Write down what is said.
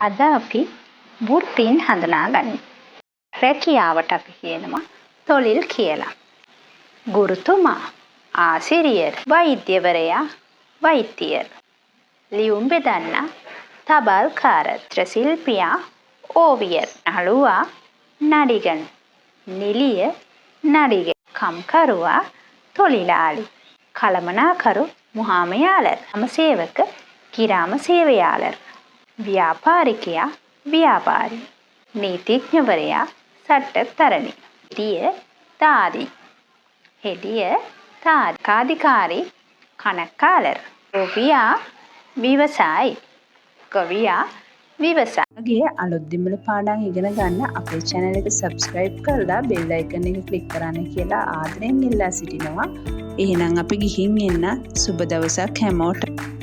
අද අපි වෘත්තීන් හඳුනා ගනිමු. රැකියාවට අපි කියනවා තොලිල් කියලා. ගුරුතුමා ආසිරියර්, වෛද්‍යවරයා வைத்தியர், ලියුම් බෙදන්නා தபால்காரர், චිත්‍ර ශිල්පියා ஓவியர், නළුවා நடிகன், නිළිය நடிகை, කම්කරුවා தொழிலாளி, කළමනාකරු முகாமையாளர், ග්‍රාම සේවක கிராம சேவையாளர், ව්‍යාපාරිකයා வியாபாரி, නීතිඥවරයා சட்டத்தரணி, හෙදිය தாதி, හෙදිය தாதி, ලෙක්කාධිකාරී கணக்காளர், ගොවියා விவசாயி, ගොවියා விவசாயி. වගේ අලුත් දෙමළ පාඩම් ඉගෙන ගන්න අපේ channel එක subscribe කරලා bell icon එක click කරන්න කියලා ආදරෙන් ඉල්ලා සිටිනවා. එහෙනම් අපි ගිහින් එන්න. සුබ දවසක් හැමෝටම.